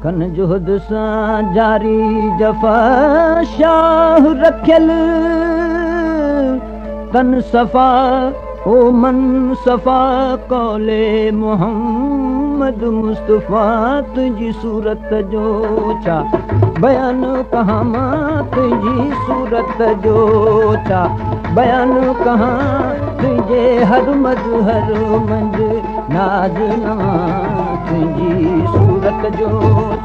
ڪن جهد سان جاري جفا شاهه رکيل تن صفا او من صفا قول محمد مصطفيٰ تنهنجي صورت جو ڇا بيان ڪهان مان تنهنجي صورت جو ڇا بيان ڪهان تنهنجي هر مظهر منجهه ناز نوان تنهنجي صورت جو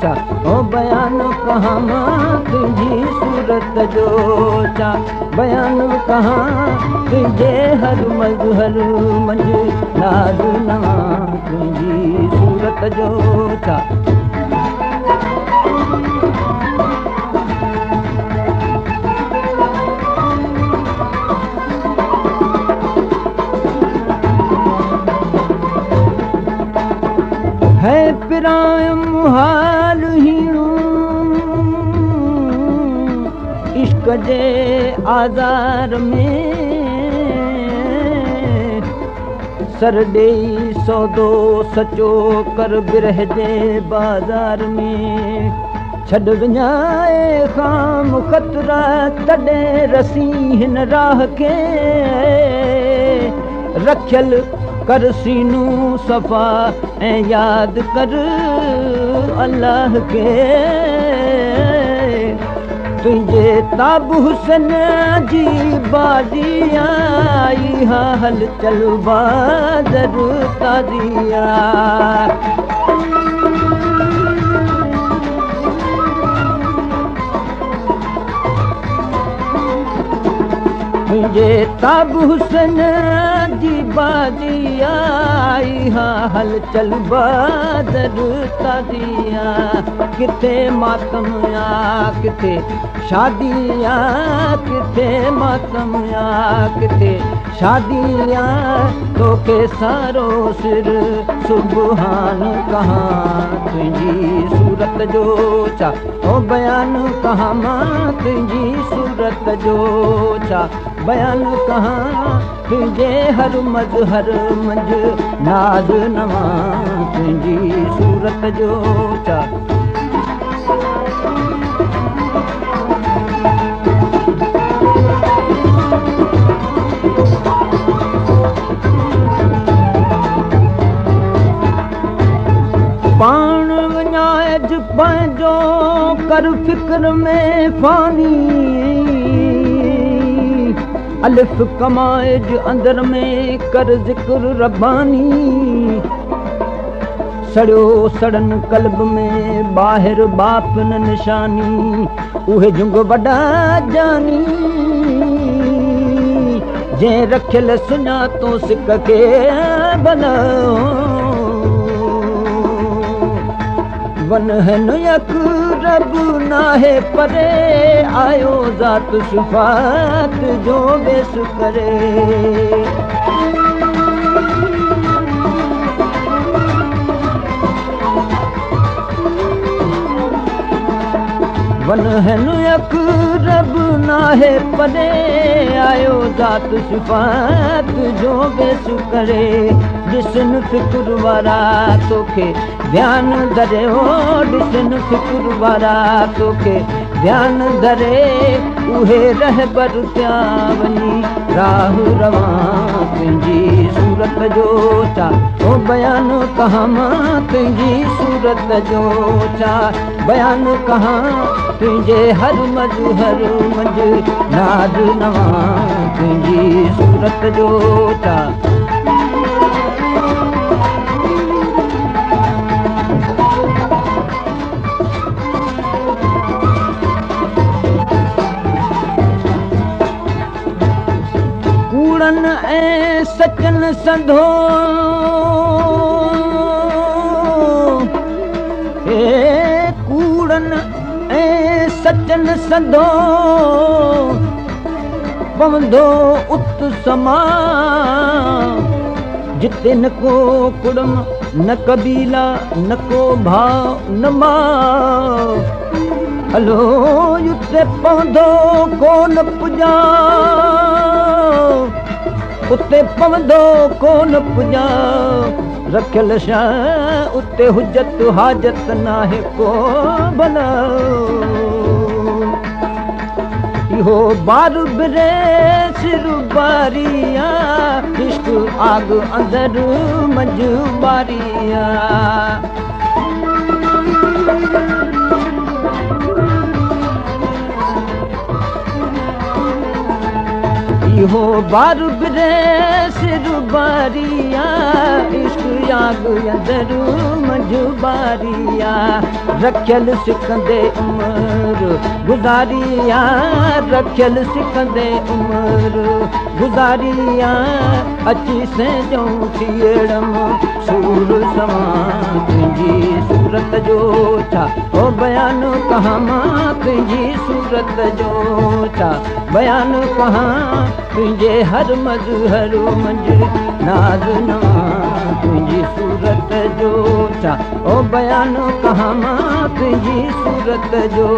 ڇا او بيان ڪهان مان تنهنجي صورت جو ڇا بيان ڪهان تنهنجي هر مظهر منجهه ناز نوان تنهنجي صورت جو ڇا. هي پرايم حال هيڻو عشق جي آزار ۾، سر ڏيئي سودو سچو ڪر برهه جي بازار ۾، ڇڏ وڃائي خام خطرا تڏهن رسين هن راهه کي، رکيل ڪر سينو صفا ۽ ياد ڪر الله کي. تنهنجي تاب حسن جي بازي آئي ها هل چل بازر تازي آ. تنهنجي تاب حسن جي بازي آئي ها هل چل بازر تازي آ. ڪٿي ماتم آ ڪٿي شادي آ، ڪٿي ماتم آ ڪٿي شادي آ، توکي سارو سر سبحان ڪهان تنهنجي صورت جو ڇا او بيان ڪهان مان تنهنجي صورت جو ڇا بيان ڪهان تنهنجي هر مظهر منجهه ناز نوان تنهنجي صورت جو ڇا. پاڻ وڃائج پنهنجو ڪر فڪر ۾ فاني، الف ڪمائج اندر ۾ ڪر ذڪر رباني، سڙيو سڙن قلب ۾ ٻاهر ٻاڦ نه نشاني، اهي جهنگ وڏا جاني، جنهن رکيل سڃاتو سڪ کي ڀلا. ونهن اقرب ناهي پري، آيو ذات صفات جو ويس ڪري. ونهن اقرب ناهي پري، آيو ذات صفات جو ويس ڪري. ڏسن فڪر وارا توکي ڌيان ڌري، او ڏسن فڪر وارا توکي ڌيان ڌري، اهي رهبر ٿيا وڃي راهه روان تنهنجي صورت جو ڇا او بيان ڪهان مان تنهنجي صورت جو ڇا بيان ڪهان تنهنجي هر مظهر منجهه ناز نوان تنهنجي صورت جو ڇا. ڪوڙن ۽ سچن سنڌو ڪوڙن ۽ سچن سنڌو پوندو ات سما، جتي نه ڪو ڪڙم نه قبيلا نه ڪو ڀاء نه ماء، هلو اتي پوندو ڪونه پڄان، اتي پوندو ڪونه پڄان. رکيل شيء اتي حجت حاجت ناهي ڪو ڀلا. اهو بار بري سر باريا، عشق آگ اندر منجهه ٻاريا. اهو بار بري سر باريا، عشق آگ اندر منجهه ٻاريا. رکيل سڪندي عمر گذاريا، رکيل سڪندي عمر گذاريا. اچي سهجئون ٿيڙم سور سوان، تنهنجي صورت جو ڇا او بيان ڪهان مان، تنهنجي صورت جو ڇا بيان ڪهان. تنهنجي هر مظهر منجهه ناز نوان، تنهنجي صورت جو ڇا او بيان ڪهان مان، تنهنجي صورت جو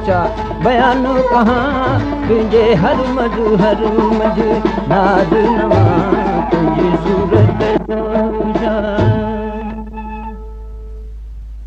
ڇا بيان ڪهان. تنهنجي هر مظهر منجهه ناز نوان، تنهنجي صورت